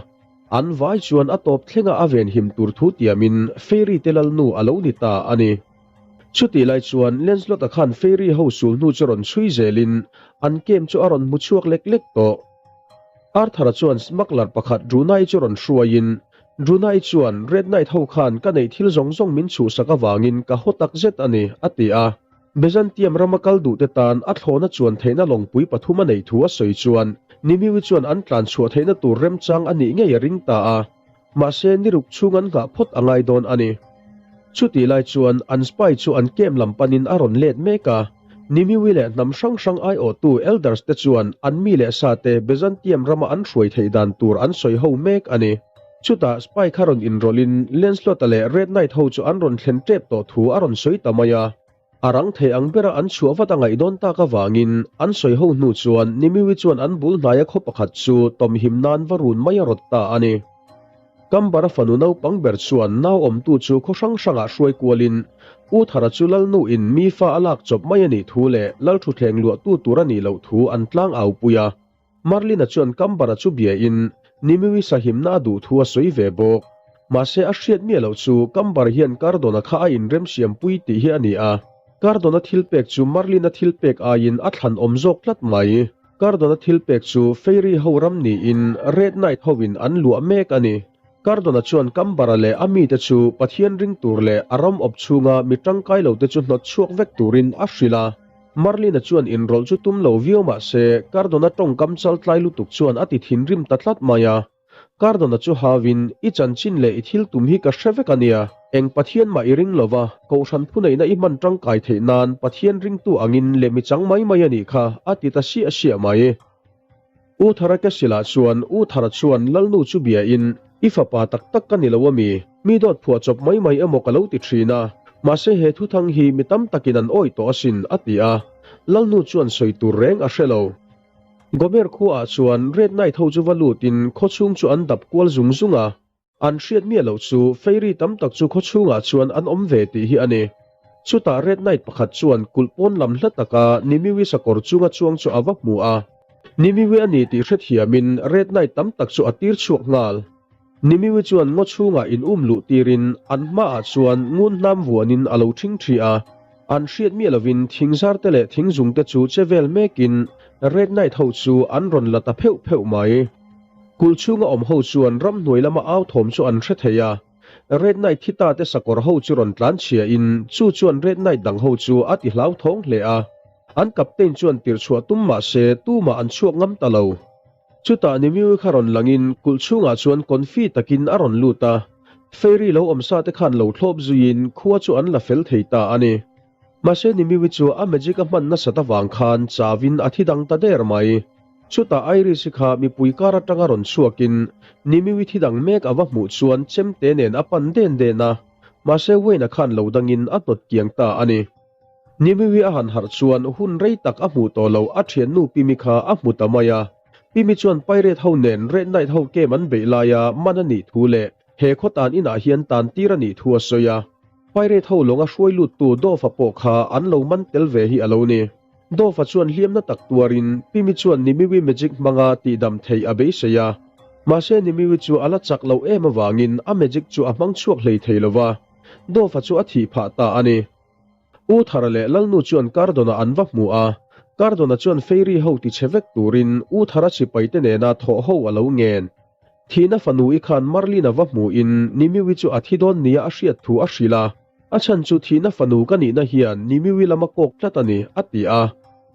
an vai chuan a tawp thlenga a venhim tur thu tiamin fairy te lalnu a lo ni ta a ni. Chutih lai chuan Lancelot-a khan fairy ho sul hnu chu rawn chhui zelin an camp chu a rawn hmu chhuak lek lek tawh. Arthur-a chuan smuggler pakhat Brunei chu rawn hruaiin Brunei chuan Red Knight ho khan ka neih thil zawng zawng min chhuhsak avangin ka haw tak zet a ni, a ti a. Byzantium rama kal duhte tan a thlawna chuan theihna lawngpui pathum a neih thu a sawi chuan Nimiwi chuan an tlan chhuah theihna tur remchang a nih ngei a ring ta a. Mahse niruk chhung an nghah phawt a ngai dawn a ni. Chutih lai chuan an spy chu an camp lam panin a rawn let mek a. Nimiwi leh hnam hrang hrang aiawhtu elders te chuan an mi leh sa te Byzantium rama an hruai theih dan tur an sawi ho mek a ni. Chutah spy kha rawn inrawlhin Lancelot-a leh Red Knight ho chu an rawn thlen tep tawh thu a rawn sawi ta mai a. A rang thei ang bera an chhuah vat a ngaih dawn tak avangin an sawi ho hnu chuan Nimiwi chuan an bul hnaia khaw pakhat chu tawmhim nan va run mai a rawt ta a ni. Kambara fanu naupang ber chuan nau awmtu chu khaw hrang hrangah hruai kualin U Thara chu Lalnu in mi fa a lak chawp mai a nih thu leh Lalthuthleng luahtu tur a nih loh thu an tlang au pui a. Merlin-a chuan Kambara chu biain Nimue sahimna a duh thu a sawi ve bawk. Mahse a hriat miah loh chu Kambar hian Cardona kha a inremsiampui tih hi a ni a. Cardona thilpek chu Merlin-a thilpek aiin a thlan awm zawk tlat mai. Cardona thilpek chu Fairy ho ram niin Red Knight hoin an luah mek a ni. Cardona chuan Kambara leh a mite chu Pathian ring tur leh a ram awp chhunga mi tangkai lote chu hnawt chhuak vek turin a hrilh a. Merlin-a chuan inrawlh chu tum lo viau mah se, Cardona tawngkam chal tlai lutuk chuan a ti thinrim ta tlat mai a. Cardona chu hauin, I chanchin leh i thil tum hi ka hre vek a nia. Eng Pathian mah i ring lo va, Kohhran phuneihna i hman tangkai theih nan Pathian ringtu angin leh mi chang mai mai a nih kha, a ti ta siah siah mai. U Thara Kesilah chuan U Thara chuan Lalnu chu biain, I fapa tak tak ka ni lo a mi? Mi dawt phuah chawp mai mai emaw ka lo ti thin a, mahse he thuthang hi mi tam takin an awih tawh asin, a ti a. Lalnu chuan sawi tur reng a hre lo. Gomer khuaah chuan Red Knight ho chu va lutin khawchhung chu an dap kual zung zung a. An hriat miah loh chu Fairy tam tak chu khawchhungah chuan an awm ve tih hi a ni. Chutah Red Knight pakhat chuan kulh pawn lam hla taka Nimiwi sakawr chunga chuang chu a va hmu a. Nimiwi a ni tih hrethiamin Red Knight tam tak chu a tir chhuak nghal. Nimiwi chuan ngaw chhungah in um luh tirin an hmaah chuan ngun hnam vuanin a lo ṭhing ṭhi a. An hriat miah lovin thingzar te leh thingzung te chu che vel mekin Red Knight ho chu an rawn la ta pheuh pheuh mai. Kulh chhunga awm ho chuan ramhnuai lama au thawm chu an hre thei a. Red Knight thi ta te sakawr ho chu rawn tlan chhia in chu chuan Red Knight dang ho chu a ti hlauthawng hle a. An captain chuan tirh chhuah tum mah se tumah an chhuak ngam ta lo. Chutah Nimiu kha rawn langin kulh chhungah chuan confi takin a rawn lut a, Fairy lo awm sa te khan lo thlawp zuiin khua chu an la fel thei ta a ni. Mahse Nimiu chu a magic a hman nasat avang khan chauin a thi dang ta der mai. Chutah Iris-i kha mipui kar atanga rawn chhuakin Nimiu thi dang mek a va hmuh chuan chemte nen a pan den den a, mahse Wayne-a khan lo dangin a hnawt kiang ta a ni. Nimiwi a han harh chuan hun rei tak a hmuh tawh lo a thiannu Pimi kha a hmu ta mai a. Pimi chuan Pirate ho nen Red Knight ho game an beih laia man a nih thu leh. He khaw tan inah hian tan tir a nih thu a sawi a. Pirate ho lawnga hruai luttu Dove-a pawh kha an lo man tel ve hi a lo ni. Dove-a chuan hliamna tak tuarin Pimi chuan Nimiwi magic hmanga tihdam theih a beisei a. Mahse Nimiwi chu a la chak loh em avangin a magic chu a hmang chhuak hlei thei lo va, Dove-a chu a thih phah ta a ni. U Thara leh Lalnu chuan Cardona an va hmu a, Cardona chuan Fairy ho tichhe vek turin U Thara sipaite nena thawh ho a lo ngen. Thihna fanu i khan Merlin-a va hmuhin Nimiwi chu a thi dawn nia a hriat thu a hrilh a, a chhan chu thihna fanu ka nihna hian Nimiwi lam a kawk tlat a ni, a ti a.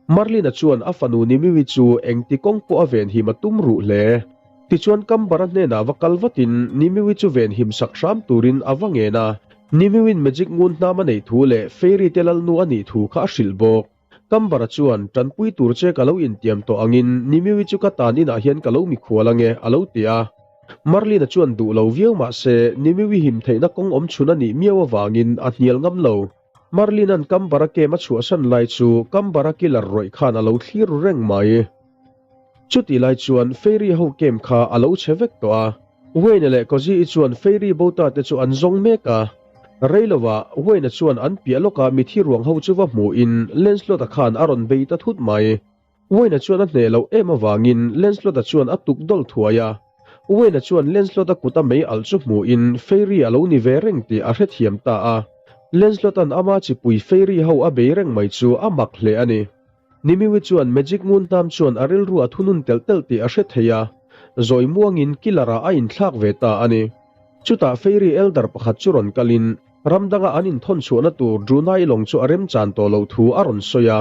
Merlin-a chuan a fanu Nimiwi chu engti kawng pawh a venhim a tum ruh hle. Tichuan Kambara hnenah va kal vatin Nimiwi chu venhim sak hram turin a va ngen a, Nimiwin magic ngun hnam a neih thu leh Fairy te lalnu a nih thu kha a hrilh bawk. Kambara chuan, Tanpui tur che ka lo intiam tawh angin Nimiwi chu ka tan inah hian ka lo mikhual ange, a lo ti a. Merlin-a chuan duh lo viau mah se Nimiwi him theihna kawng awm chhun a nih miau avangin a hnial ngam lo. Merlin-a'n Kambara kem a chhuahsan lai chu Kambara killer rawih khan a lo thlir ru reng mai. Chutih lai chuan Fairy ho kem kha a lo chhe vek tawh a. Wayne leh Cozy-i chuan Fairy bota te chu an zawng mek a. Rei lovah Wayne-a chuan an piah lawkah mithi ruang ho chu va hmuhin Lancelot-a khan a rawn bei ta thut mai. Wayne-a chuan a hneh loh em avangin Lancelot-a chuan a tuk dawlh thuai a. Wayne-a chuan Lancelot-a kuta mei alh chu hmuhin Fairy a lo ni ve reng tih a hrethiam ta a. Lancelot-a'n ama chipui Fairy ho a bei reng mai chu a mak hle a ni. Nimiwi chuan Magic ngun hnam chuan a rilru a thunun telh telh tih a hre thei a, zawi muangin Killer-ah a inthlak ve ta a ni. Chutah Fairy Elder pakhat chu rawn kalin ram danga an inthawn chhuahna tur Drunai lawng chu a remchan tawh loh thu a rawn sawi a,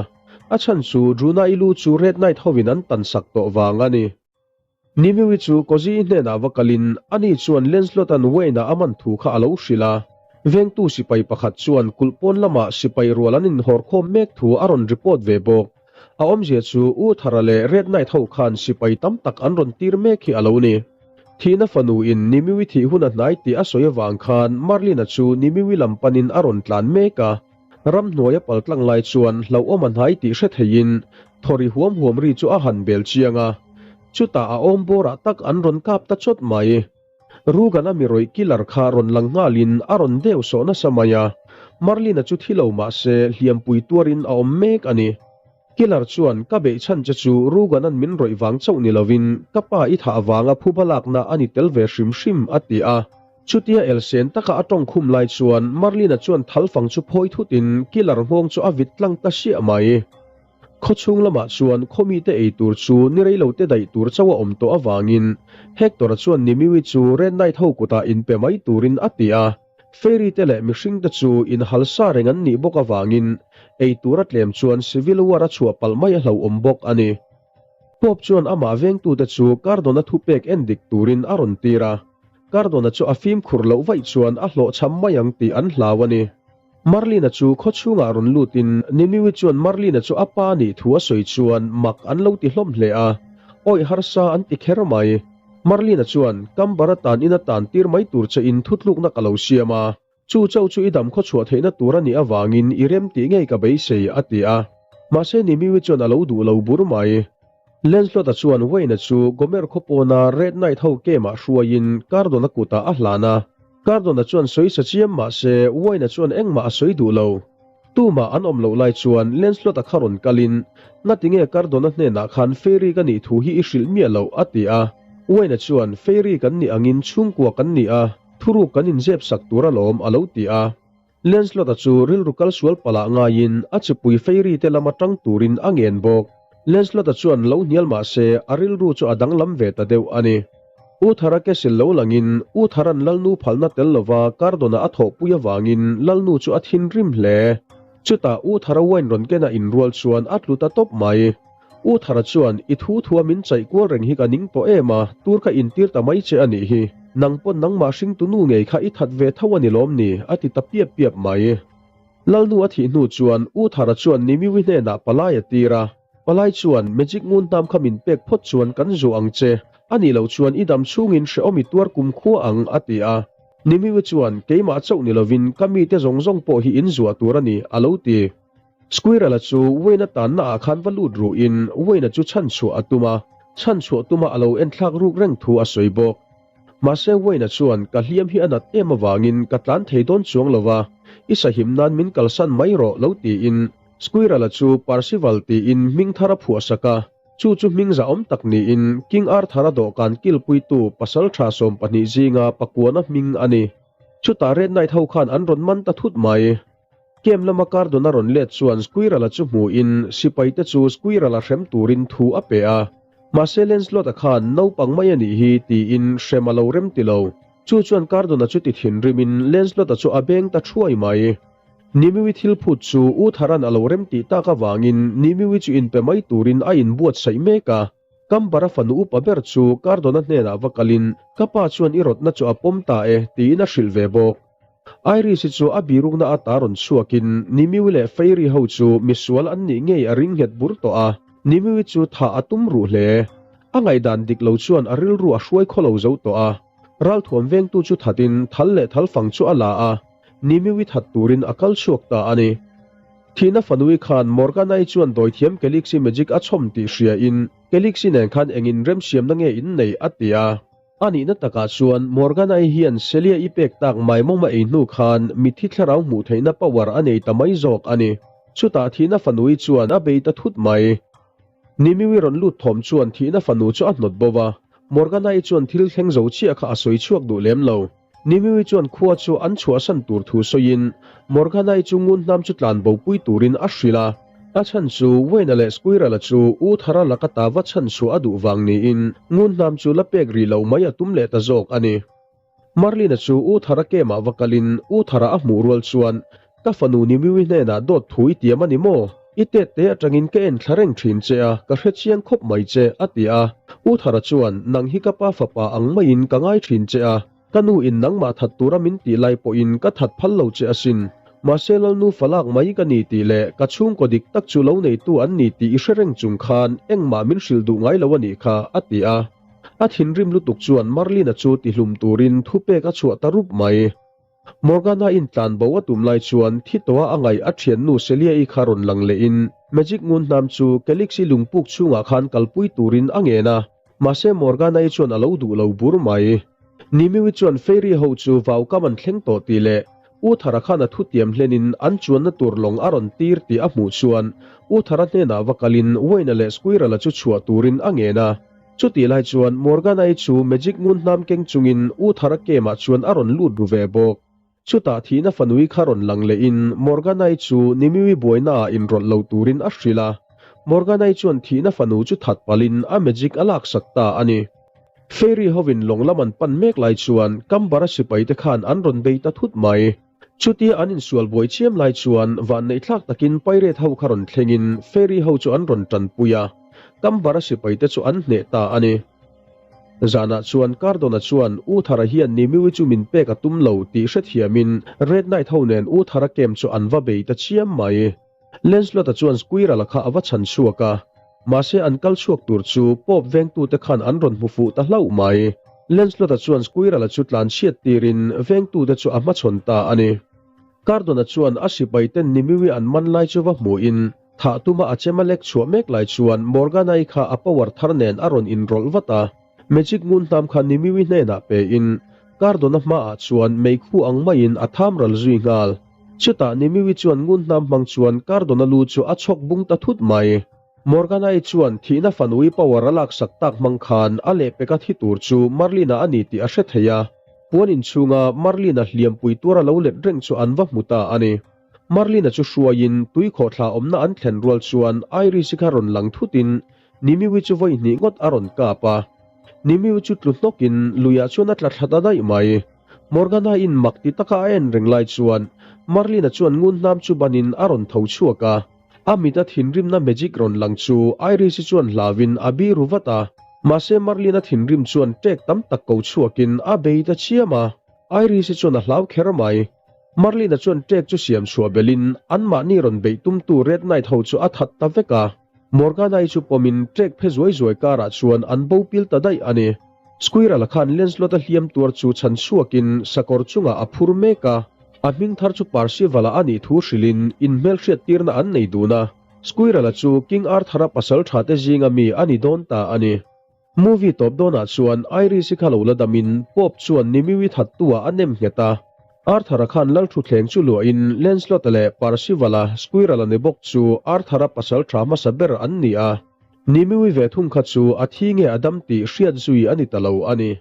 a chhan chu Drunai lu chu Red Knight hovin an tansak tawh vang a ni. Nimiwi chu Cozy-i hnenah va kalin ani chuan Lancelot-a'n Wayne-a a man thu kha a lo hrilh a. Vengtu sipai pakhat chuan kulh pawn lamah sipai rual an inhawrkhawm mek thu a rawn report ve bawk. A awmzia chu U Thara leh Red Knight ho khan sipai tam tak an rawn tir mek hi a lo ni. Thihna fanu in Nimiwi thih hun a hnai tih a sawi avang khan Merlin-a chu Nimiwi lam panin a rawn tlan mek a. Ramhnuai a paltlang lai chuan hlauhawm a hnai tih hre theiin thawri huam huam ri chu a han bel chiang a, chutah a awm bawrah tak an rawn kap ta chawt mai. Rugan a mi rawih killer kha rawn lang nghalin a rawn deuh sawh nasa mai a, Merlin-a chu thi lo mah se hliampui tuarin a awm mek a ni. Killer chuan ka beih chhan che chu Rugan-a'n min rawih vang chauh ni lovin ka pa i thah avanga phuba lakna a ni tel ve hrim hrim a ti a. Chutia elsen taka a tawng khum lai chuan Merlin-a chuan thalfang chu phawi thutin Killer nghawng chu a vit tlang ta siah mai. Khawchhung lamah chuan khawmite ei tur chu ni rei lo te daih tur chauh a awm tawh avangin Hector-a chuan Nimiwi chu Red Knight ho kutah inpe mai turin a ti a. Fairy te leh mihring te chu inhal sa reng an nih bawk avangin ei tur a tlem chuan Civil War a chhuah palh mai a hlauhawm bawk a ni. Pope chuan amah vengtute chu Cardona thupek en dik turin a rawn tir a. Cardona chu a fimkhur loh vaih chuan a hlawhchham mai ang tih an hlau a ni. Merlin-a chu khaw chhungah rawn lutin Nimiwi chuan Merlin-a chu a pa nih thu a sawi chuan mak an lo ti hlawm hle a, awih harsa an ti kher mai. Merlin-a chuan, Kambar atan in a tan tir mai tur che in thutlukna ka lo siam a, chu chauh chu i dam khaw chhuah theihna tur a nih avangin i rem tih ngei ka beisei, a ti a. Mahse Nimiwi chuan a lo duh lo bur mai. Lancelot-a chuan Wayne-a chu Gomer khaw pawna Red Knight ho camp-ah hruaiin Cardona kutah a hlan a. Cardona chuan sawi sa chiam mah se Wayne-a chuan engmah a sawi duh lo. Tumah an awm loh lai chuan Lancelot-a kha rawn kalin, Ngatinge Cardona hnenah khan Fairy ka nih thu hi i hrilh miah loh? a ti a. Wayne-a chuan, Fairy kan nih angin chhungkua kan ni a, thuruk kan inzep sak tur alawm, a lo ti a. Lancelot-a chu rilru kal sual palah ngaiin a chipui Fairy te lama tang turin a ngen bawk. Lancelot-a chuan lo hnial mah se a rilru chu a danglam ve ta deuh a ni. U Thara Castle lo langin U Thara'n Lalnu phalna tel lova Cardona a thawhpui avangin Lalnu chu a thinrim hle. Chutah U Thara wine rawn kena inrual chuan a tlu ta tawp mai. U Thara chuan, I thu thua min chaih kual reng hi ka ning tawh em a, tur ka intir ta mai che a nih hi. Nang pawn nangmah hringtu nu ngei kha i that ve tho a ni lawm ni? a ti ta piap piap mai. Lalnu a thih hnu chuan U Thara chuan Nimiwi hnenah palai a tir a. Palai chuan, Magic ngun hnam kha min pek phawt chuan kan zuah ang che, a nih loh chuan i dam chhungin hrehawm i tuar kum khua ang, a ti a. Nimiwi chuan, Keimah chauh ni lovin ka mite zawng zawng pawh hi in zuah tur a ni, a lo ti. Squirrel-a chu Wayne-a tanna ah khan va lut ruhin Wayne-a chu chhanchhuah a tum a, chhanchhuah tuma a lo enthlak ruk reng thu a sawi bawk. Mahse Wayne-a chuan ka hliam hi a nat em avangin ka tlan thei dawn chuang lo va, i sahim nan min kalsan mai rawh lo tiin Squirrel-a chu Parcival tiin hming thar a phuahsak a. Chu chu hming zahawm tak niin King Arthur-a dawhkan kilpuitu pasaltha 12 zinga pakuana hming a ni. Chutah Red Knight ho khan an rawn man ta thut mai. Camp lama Cardona rawn let chuan Squirrel-a chu hmuhin sipaite chu Squirrel-a hrem turin thu a pe a. Mahse Lancelot-a khan naupang mai a nih hi tiin hrem a lo rem ti lo. Chu chuan Cardona chu ti thinrimin Lancelot-a chu a beng ta thuai mai. Nimue thil phut chu U Tharan a lo rem tih tak avangin Nimue chu inpe mai turin a inbuatsaih mek a. Kambara fanu upa ber chu Cardona hnenah va kalin, Ka pa chuan i rawtna chu a pawm ta e, tiin a hrilh ve bawk. Iris-i chu a birukna ata rawn chhuakin Nimue leh Fairy ho chu misual an nih ngei a ring nghet bur tawh a, Nimue chu thah a tum ruh hle. A ngaihdan dik lo chuan a rilru a hruai khaw lo zo tawh a. Ralthuam vengtu chu thatin thal leh thalfang chu a la a, Nimue that turin a kal chhuak ta a ni. Thihna fanui khan Morgana-i chuan dawithiam Calixi magic a chhawm tih hriain Calixi nen khan engin remsiamna nge in nei a ti a. A nihna takah chuan Morgana-i hian Celia-i pek tak maimawm a ei hnu khan mitthi thlarau hmuh theihna power a nei ta mai zawk a ni. Chutah thihna fanui chuan a bei ta thut mai. Nimue rawn lut thawm chuan thihna fanu chu a hnawt bo va, Morgana-i chuan thil thleng zo chiah kha a sawi chhuak duh lem lo. Nimue chuan khua chu an chhuahsan tur thu sawiin Morgana-i chu ngun hnam chu tlan bopui turin a hrilh a. A chhan chu Wayne-a leh Squirrel-a chu U Thara laka ta va chhan chhuah a duh vang niin ngun hnam chu la pek rih lo mai a tum leh ta zawk a ni. Merlin-a chu U Thara kemah va kalin U Thara a hmuh rual chuan, Ka fanu Nimue hnenah dawt thu i tiam a ni maw? I tet te atangin ka en thla reng thin che a, ka hre chiang khawp mai che, a ti a. U Thara chuan, Nang hi ka pa fapa ang maiin ka ngai thin che a, ka nu in nangmah that tura min tih lai pawhin ka that phal lo che asin. Mahse Lalnu falak mai ka ni tih leh ka chhungkaw dik tak chu lo neitu an ni tih i hre reng chung khan engmah min hrilh duh ngai lo a nih kha, a ti a. A thinrim lutuk chuan Merlin-a chu tihlum turin thupek a chhuah ta rup mai. Morgana intlan bo a tum lai chuan thi tawha a ngaih a thiannu Celia-i kha rawn lang lehin Magic ngun hnam chu Calix-i lungpuk chhungah khan kalpui turin a ngen a, mahse Morgana-i chuan a lo duh lo bur mai. Nimue chuan Fairy ho chu vaukam an thleng tawh tih leh U Thara khan a thutiam hlenin an chuanna tur lawng a rawn tir tih a hmuh chuan U Thara hnenah va kalin Wayne-a leh Squirrel-a chu chhuah turin a ngen a. Chutih lai chuan Morgana-i chu Magic ngun hnam keng chungin U Thara camp-ah chuan a rawn lut ru ve bawk. Chutah thihna fanui kha rawn lang lehin Morgana-i chu Nimue buainaah inrawlh lo turin a hrilh a. Morgana-i chuan thihna fanu chu that palhin a magic a laksak ta a ni. Fairy hovin lawng lam an pan mek lai chuan Kambara sipaite khan an rawn bei ta thut mai. Chutia an insual buai chiam lai chuan vanneihthlak takin Pirate ho kha rawn thlengin Fairy ho chu an rawn tanpui a, Kambara sipaite chu an hneh ta a ni. Zanah chuan Cardona chuan U Thara hian Nimue chu min pek a tum lo tih hrethiamin Red Knight ho nen U Thara camp chu an va bei ta chiam mai. Lancelot-a chuan Squirrel-a kha a va chhan chhuak a, mahse an kal chhuak tur chu Pope vengtute khan an rawn hmu fuh ta hlauh mai. Lancelot-a chuan Squirrel-a chu tlan chhiat tirin vengtute chu a hmachhawn ta a ni. Cardona chuan a sipaiten Nimue an man lai chu va hmuhin thah tuma a chem a lek chhuah mek lai chuan Morgana-i kha a power thar nen a rawn inrawlh vat a. Magic ngun hnam kha Nimue hnenah pein Cardona hmaah chuan meikhu ang maiin a tham ral zui nghal. Chutah Nimue chuan ngun hnam hmang chuan Cardona lu chu a chhawk bung ta thut mai. Morgana-i chuan thihna fanui power a laksak tak hmang khan a lehpeka thi tur chu Merlin-a a ni tih a hre thei a. Puan inchhunga Merlin-a hliampui tuar a lo let reng chu an va hmu ta a ni. Merlin-a chu hruaiin tui khawhthla awmna an thlen rual chuan Iris-i kha rawn lang thutin Nimue chu vawi hnih ngawt a rawn kap a. Nimue chu tlu hnawkin luiah chuan a tla thla ta daih mai. Morgana-in mak ti taka a en reng lai chuan Merlin-a chuan ngun hnam chu banin a rawn tho chhuak a. A mita thinrimna magic rawn lang chu Iris-i chuan hlauin a biru vat a. Mahse Merlin-a thinrim chuan ṭek tam tak ko chhuakin a bei ta chiam a. Iris-i chuan a hlau kher mai. Merlin-a chuan ṭek chu siam chhuah belhin anmahni rawn beih tumtu Red Knight ho chu a that ta vek a. Morgana-i chu pawmin ṭek phe zuai zuai karah chuan an bo pil ta daih a ni. Squirrel-a khan Lancelot-a hliam tuar chu chhan chhuakin sakawr chungah a phur mek a. A hming thar chu Parcival-a a nih thu hrilhin inhmelhriat tirna an nei dun a. Squirrel-a chu King Arthur-a pasal ṭhate zinga mi a ni dawn ta a ni. Movie tawp dawnah chuan Iris-i kha lo la damin Pope chuan Nimue-i thattu-ah a nem nghet a. Arthur-a khan Lalthutthleng chu luahin Lancelot-a leh Percival-a, Squirrel-a ni bawk chu Arthur-a pasal tha hmasa ber an ni a. Nimue ve thung kha chu a thi nge a dam tih hriat zui a ni ta lo a ni.